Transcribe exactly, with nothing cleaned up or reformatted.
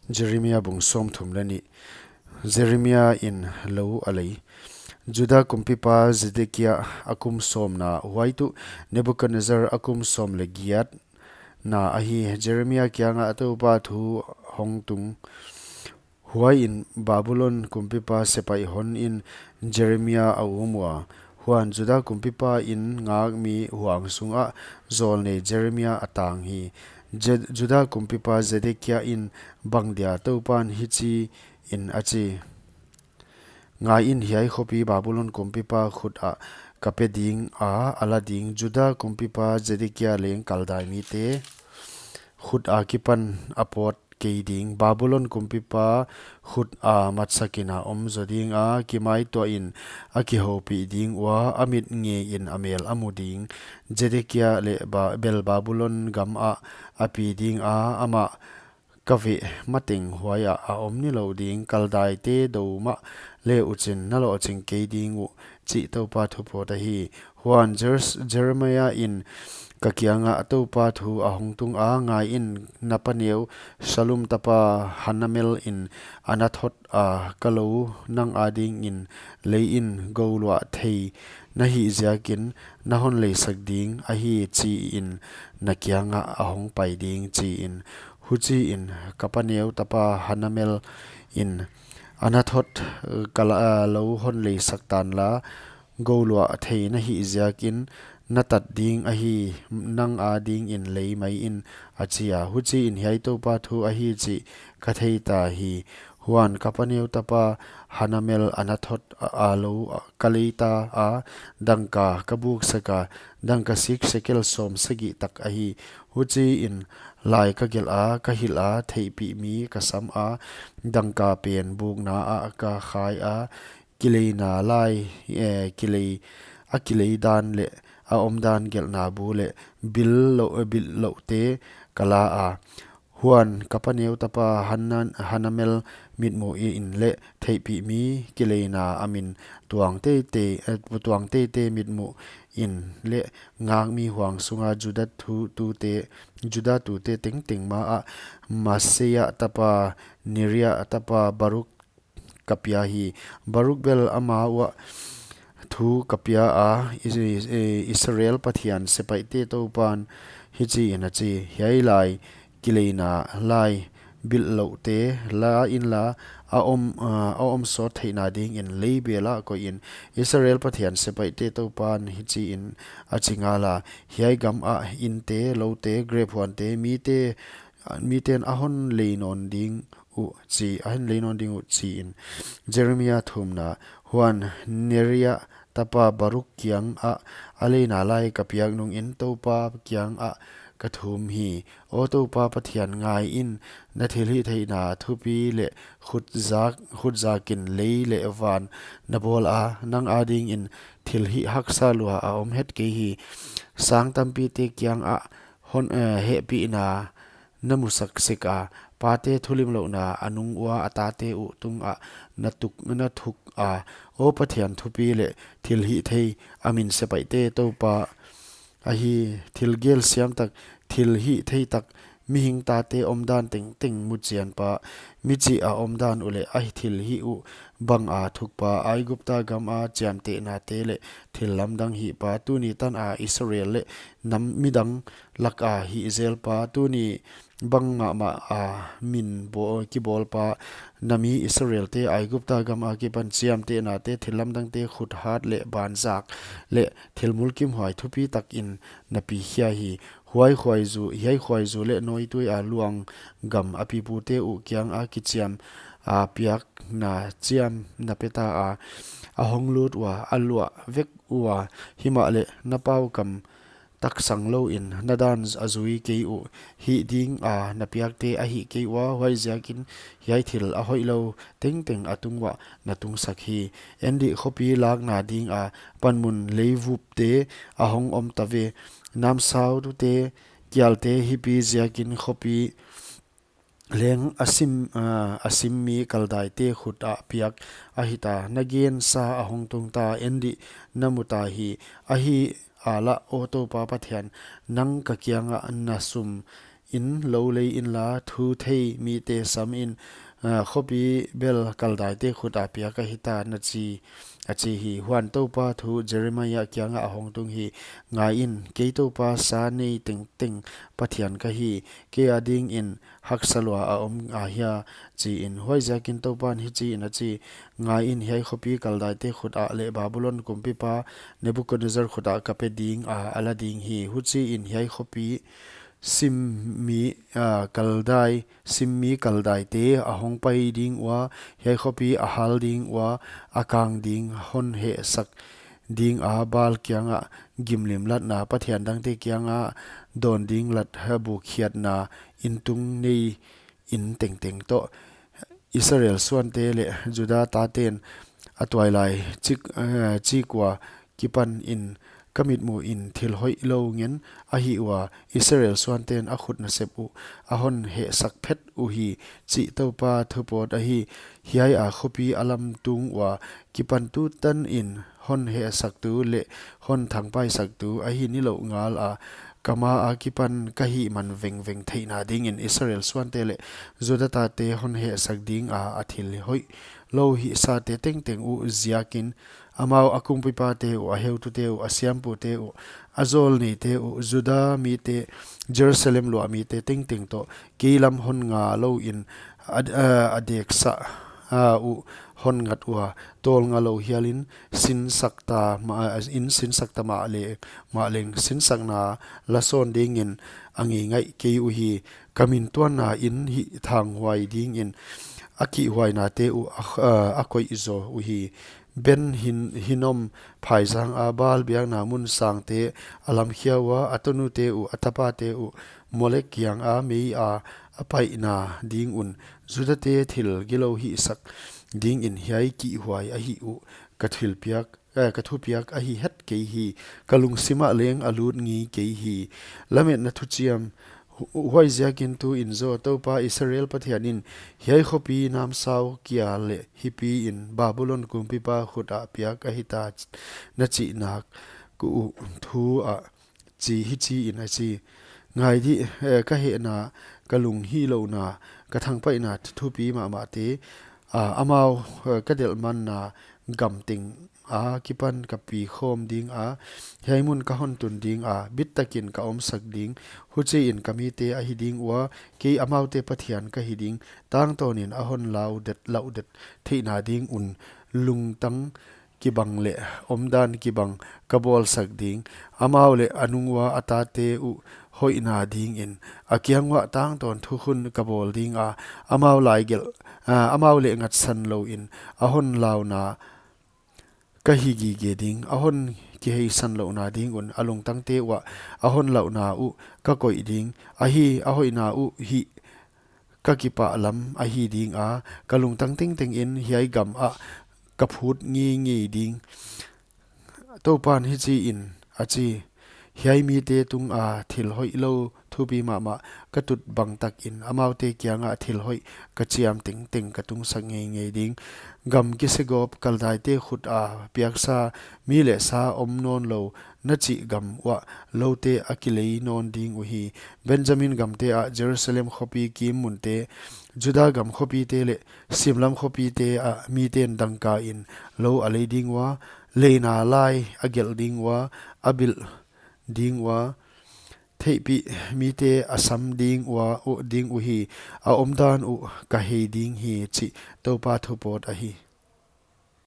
Jeremia bung sawmthum leh nih. Jeremia in lou a lei. Juda kumpipa Zedekia a kum sawmna, huai tuh Nebukadnezzar a kum sawm leh giatna ahi. Jeremia kiangah Toupa thu hong tung. Huai in Babulon kumpipa sepaih hon in Jeremia a um ua. Huan Juda kumpipa in ngakmi huang sungah zawlnei Jeremia a tang hi. Je-, Juda kumpipa Zedekia in bang dia Toupan hichi in a chi: Ngai in, hiai khopi Babulon kumpipa khut ah ka pe ding a, a la ding. Juda kumpipa Zedekia leng Kaldai mite khut akipan a pawt kei ding. Babulon kumpipa khut a matsakin a om zo ding a, kimaituah in a kihoupih ding ua, a mit ngei in a mel a mu ding. Zedekia leh ba-, bel Babulon gam ah a pi ding a, amah ka veh mateng huai ah a om nilouh ding. Kaldaite dou mah le uchin na lohching kei ding uh, chih Toupa thupawt ahi. Huan Jer-, Jeremia in ka kiangah Toupa thu a hong tung a: Ngai in, na paneu Sallum tapa Hanamel in Anathot a ka lou nang adingin lei in, gou luah thei na hih ziakin na hon leisak ding ahi, chi in na kiangah a hong pai ding, chi in. Huchi in ka paneu tapa Hanamel in Anathot, eh, ka la-, eh, lou hon leisak tan la, gou luah thei na hih ziakin na tat ding ahi, nang adingin lei mai in, a chi a. Huchi in hiai Toupa thu ahi chih ka thei ta hi. Huan ka paneu tapa Hanamel Anathot a, a lou ka lei ta a, dangka ka buksak a, dangka sik sekel sawmsagih tak ahi. Huchi in lai ka gelh a, ka hilh a, theihpih mi ka sam a, dangka pen bukna ah ka khai a, kileina lai, eh, kilei, a kilei dan leh a omdan gelhna bu leh bil louh, eh, bil louhte ka la a. Huan ka paneu tapa Hanan-, Hanamel mitmuh in leh theihpih mi kileina a min tuang teitei, eh, tuang teitei mitmuh in leh ngakmi huang sunga Juda tu-, tute, Juda tute tengteng ma ah Maseia tapa, Neria tapa Baruk ka pia hi. Baruk bel ama uah thu ka pia a, Is-, Is-, Israel Pathian sepaihte Toupan hichi in a chi: Hiai lai kileina lai bil louhte la in la, a om, a, a om sawt theihna dingin lei bel ah koih in. Israel Pathian sepaihte Toupan hichi in a chi ngal a: Hiai gam ah innte, loute, grep huante, mite, miten a hon lei nawn ding uh, chi, a hon lei nawn ding uh, chi in. Jeremia thumna. Huan Neria tapa Baruk kiangah a leina lai ka piak nungin Toupa kiangah ka thum hi. Aw Toupa Pathian, ngai in, na thilhihtheihna thupi leh khut zak, khut zakin lei leh van na bawl a, nang adingin thilhih haksa lua a om het kei hi. Sang tampite kiangah hon, eh, hehpihna na musak sek a, pate thulimlouhna a nung ua a tate uh tungah na tuk, na thuk a. Aw Pathian thupi leh thilhihthei, a min sepaihte Toupa ahi. Thil gelsiam tak, thilhihthei tak, mihing tate omdan tengteng muchianpa, michih a omdan uh leh a thilhih uh banga thukpa, Aigupta gama chiamtehnate leh thillamdang hihpa, tuni tana Israel leh nam midang laka hihzelpa, tuni bang mahmah a min baw-, kibawlpa, na mi Israelte Aigupta gam akipan chiamtehnate, thillamdangte, khuthat leh banzak leh thil mulkimhuai thupi takin na pikhia hi. Huai khuaizu, hiai khuaizu leh nawitui a luang gam a pipute uh kianga kichiam a piakna chiam na pe ta a, a hong lut ua, a luah vek ua, himahleh na paukam taksang louin na dan a zui kei uh, hih dinga na piakte a hih kei ua, huaiziakin hiai thil a hoihlou tengteng a tung uah na tungsak hi. Endih, khopi lakna dinga panmun leivupte a hong om ta ve. Namsaute, kialte, hipi ziakin khopi leng a sim, ah, a simmi Kaldaite khut ah piak ahi ta. Na gensa a hong tung ta, endih, na mu ta hi. Ahi a lah, aw Toupa Pathian, nang ka kiangah na sum in lou lei inla, thu thei mite sam in, ah, khopi bel Kaldaite khut ah piak ka hita, na chi, a chi hi. Huan Toupa thu Jeremiah kiangah a hong tung hi: Ngaiin, kei Toupa, sa nei tengteng Pathian ka hi, kei adingin haksa lua a om ahia, chi in. Huaiziakin Toupan hichi in a chi: Ngaiin, hiai khopi Kaldaite khut ah leh Babulon kumpipa Nebuchadnezzar khut ah ka pe ding a, a la ding hi. Huchiin hiai khopi simmi, ah, Kaldai, simmi Kaldaite a hong pai ding ua, hiai khopi a hal ding ua, a kang ding, hon hehsak ding a, Baal kiangah gimlim latna, pathian dangte kiangah dawn ding lat, buk khiatna, intung nei in tengteng toh, Israel suante leh Juda taten a tuailai chik, eh, chik ua kipan in ka mitmuh in thil hoih lou ngen a hih ua, Israel suanten a khut nasep uh a hon hehsak phet uhi, chih Toupa thupawt ahi. Hiai a khopi a lamtung ua kipan tutan in hon hehsaktu leh hon thangpaisaktu ahi nilouh ngal a, ka ma akipan ka hihman vengveng theihna dingin Israel suante leh Juda tate hon hehsak ding a, a thil hoih lou hihsate tengteng uh ziakin, amau, a kumpipate uh, a heutute uh, a siampute uh, a zawlneite uh, Juda mite, Jerusalem luah mite tengteng toh, kei lam hon nga louin a, a, a deksa, a, uh hon ngat ua, tawlnga lou hialin sinsak ta ma, in sinsak ta mahleh, mahleng sinsakna la sawn dingin a ngeingaih kei uhi. Ka min tuanna in hihthanghuai dingin a kihhuainate uh a, a, a koih zaw uhi. Ben Hin-, Hinnom phaizang a Baal biakna mun sangte a lamkhia ua, a tanute uh, a tapate uh, Molek kianga mei a, a paihna ding un, Judate thil gilou hihsak dingin hiai kihhuai a hih uh ka thilpiak, eh, ka thupiak ahi het kei hi, ka lungsimah leng a lut ngei kei hi. Lametna thuchiam. Hu-, huaiziakin tuin zaw Toupa Israel Pathianin, hiai khopi namsau kia leh hipiin Babulon kumpipa khut ah piak ahita, na chih nak uh thu ah chi hichiin a chi: Ngai di, eh, ka hehna, ka lunghihlouhna, ka thangpaihna thupi mahmahte, ah, amau, eh, ka delhmanna gam teng akipan ka pi khawm ding a, hiai mun ka hon tun ding a, bittakin ka omsak ding. Huchiin ka mite ahi ding ua, kei amaute Pathian ka hi ding. Tangtawnin a hon laudet, lauhdet theihna ding un lungtang kibang leh omdan kibang ka bawlsak ding. Amau leh a nung ua a tate uh hoihna dingin, a kiang uah tangtawn thukhun ka bawl ding a, amau laigelh, ah, amau leh ngatsan louin a hon launa ka hi gige ding. A hon kiheisan louhna ding un a lungtangte uah a hon lauhna uh ka koih ding. Ahi, a hoihna uh hih ka kipahlam ahi ding a, ka lungtang tengtengin hiai gam ah ka phut ngeingei ding. Toupan hichiin a chi: Hiai mite tunga thil hoihlou thupi mahmah ka tut bangtakin amaute kiangah thil hoih ka chiam tengteng ka tungsak ngeingei ding. Gam kisegawp, Kaldaite khut a piaksa, mi leh sa om nawnlou, na chih gam uah loute a kilei nawn ding uhi. Benjamin gamte ah, Jerusalem khopi kimmunte, Juda gam khopite leh simlam khopite ah miten dangkain lou a lei ding ua, leina lai a gelh ding ua, a bilh ding ua, theihpih mite a sam ding ua, uh, ding uhi. A omdan uh ka hei ding hi, chih Toupa thupawt ahi.